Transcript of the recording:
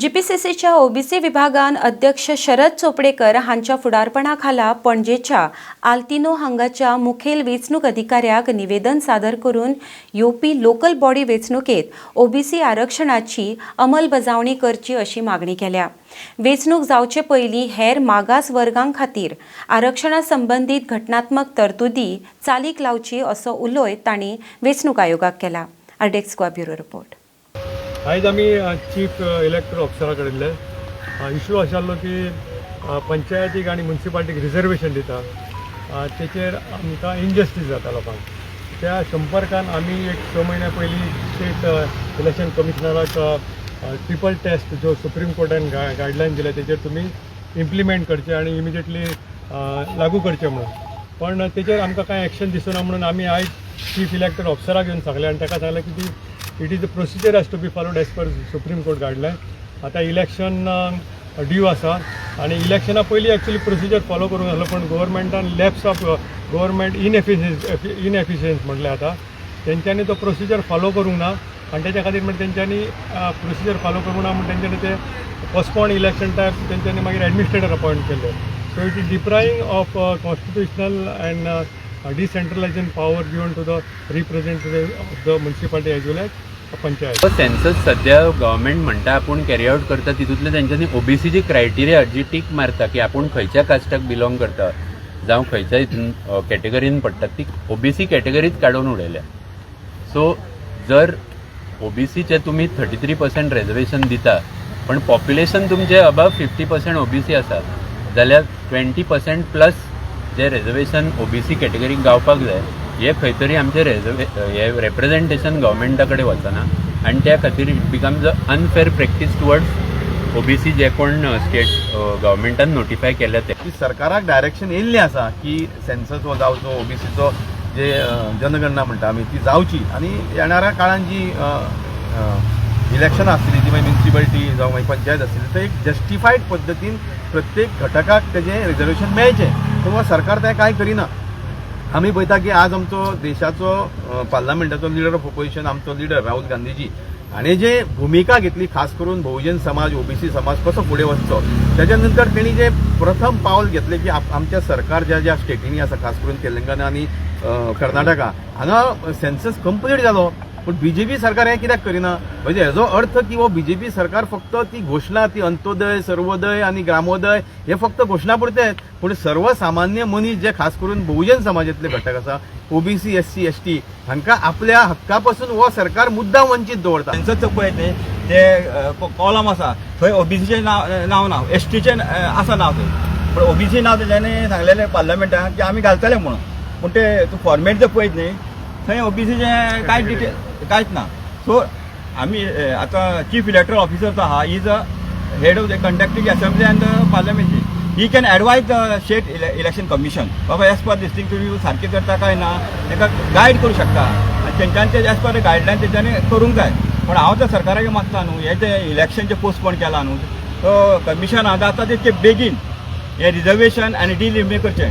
जीपीसीसीच्या OBC विभागान अध्यक्ष शरद चोपडेकर हांच्या फुडारपणा खाला पणजेच्या आल्तिनो हांगाच्या मुखेल वेंचणूक अधिकाऱ्याक निवेदन सादर करून येवपी लोकल बॉडी वेंचणुकेत ओबीसी आरक्षणाची अंमलबजावणी करची अशी मागणी केल्या. वेंचणूक जावचे पयलीं हेर मागास वर्गां खातीर आरक्षणा संबंदीत घटनात्मक तरतुदी चालीक लावची असो उलोय तांणी वेंचणूक आयोगाक केला. RDX Goa bureau report. आयज आमी चीफ इलेक्टर ऑफिसरा कडेन इशू आशिल्लो की पंचायतीक आनी मुन्सिपालिटीक रिजर्वेशन दिता, तेचेर आमकां इनजस्टीस जाता लोकांक. त्या संपर्कान आमी एक 6 म्हयन्या पयलीं स्टेट इलेक्शन कमिशनराक ट्रिपल टेस्ट जो सुप्रीम कोर्टान गायडलायन दिल्या, तेचेर तुमी इम्प्लिमेंट करचे आनी इमिजिएटली लागू करचे म्हणून. पण तेचेर आमकां कांय एक्शन दिसना म्हणून आमी आयज चीफ इलेक्टर ऑफिसराक येवन सांगलें आनी ताका सांगलें की ती it is the procedure has to be followed as per Supreme Court guideline. आतां इलेक्शन ड्यू आसा आनी इलेक्शना पयलीं एक्चुअली प्रोसिजर फॉलो करूंक आसलो, पण गव्हर्मेंटान लॅप्स ऑफ गव्हर्मेंट इनएफिशियन्स म्हटलें, आतां तेंच्यांनी तो प्रोसिजर फॉलो करूंक ना आनी तेच्या खातीर मागीर तेंच्यांनी प्रोसिजर फॉलो करूंक ना म्हण तेंच्यांनी ते पोस्टपोन इलेक्शन टायप तेंच्यांनी मागीर एडमिनिस्ट्रेटर अपॉयंट केल्ले. So it is depriving of constitutional and decentralization power given to the representative of the municipality as well as panchayat. Census सध्या गव्हर्मेंट म्हणटा आपूण कॅरी आउट करता, तितूंतले तेंच्यांनी ओबीसीची क्रायटेरिया जी टीक मारता की आपूण खंयच्या कास्टाक बिलोंग करता जावं खंयच्या हितून कॅटेगरीन पडटा, ती ओबीसी कॅटेगरीच काडून उडयल्या. सो जर ओबीसीचे तुमी 33% रेजर्वेशन दिता, पण पॉप्युलेशन तुमचें अबाव 50% ओबीसी आसा जाल्यार 20% प्लस जे रेजर्वेशन ओबीसी कॅटेगरीक गावपाक जाय, हे खंय तरी आमचें हे रेप्रेझेंटेशन गव्हर्मेंटा कडेन वचना आनी त्या खातीर it becomes a unfair practice towards OBC, जे कोण स्टेट गव्हर्मेंटान नोटिफाय केल्या ते. की सरकाराक डायरेक्शन येयल्लें आसा की सेन्सस हो जावचो, ओबीसीचो जे जनगणना म्हणटा आमी, ती जावची आनी येणाऱ्या काळान जी इलेक्शनां आसतली, ती मागीर म्युनिसिपालिटी जावं मागीर पंचायत आसतली, ते एक जस्टिफायड पद्दतीन प्रत्येक घटकाक तेजें रिजर्वेशन मेळचें. पूण हो सरकार तें कांय करिना. आमी पळयता की आज आमचो देशाचो पार्लमेंटाचो लिडर ऑफ ओपोजिशन, आमचो लिडर राहुल गांधीजी हाणें जे भुमिका घेतली, खास करून बहुजन समाज, ओबीसी समाज कसो फुडें वचचो, तेच्या नंतर तेणी जे प्रथम पावल घेतलें की आमच्या सरकार ज्या ज्या स्टेटींनी आसा, खास करून तेलंगणा आनी कर्नाटका, हांगा सेन्सस कंप्लीट जालो. पूण बीजेपी सरकार हें कित्याक करिना? म्हणजे हेजो अर्थ की हो बीजेपी सरकार फक्त ती घोशणा, ती अंत्योदय, सर्वोदय आनी ग्रामोदय हे फक्त घोशणा पुरते, पूण सर्वसामान्य मनीस जे खास करून बहुजन समाजातले घटक आसा, ओबीसी, एससी, एसटी, हांकां आपल्या हक्का पासून हो सरकार मुद्दाम वंचीत दवरता. सेन्सस पळयत न्ही, ते कॉलम आसा थंय ओबीसीचें नांव नांव ना, एसटीचें आसा नांव थंय, पूण ओबीसी नांव तेंच्यांनी सांगलेलें पार्लमेंटान की आमी घालतले म्हणून. पूण ते तूं फॉर्मेट जर पळयत न्ही, थंय ओबीसीचें कांय डिटेल कांयच ना. सो आमी आतां चीफ इलेक्टरल ऑफिसर जो आहा, is a head of the conducting assembly and the parliament. He can advise the State Election Commission, बाबा, एज पर दीस थिंग तुमी सारकें करता काय ना, ताका गायड करूं शकता आनी तेंच्यांनी ते एज पर गायडलायन तेंच्यांनी करूंक जाय. पूण हांव तर सरकाराक मागता न्हू, हे जे इलेक्शन जे पोस्टपोन केला न्हू, तो कमिशन आतां तितके बेगीन हे रिजर्वेशन आनी डिलिमिट करचें.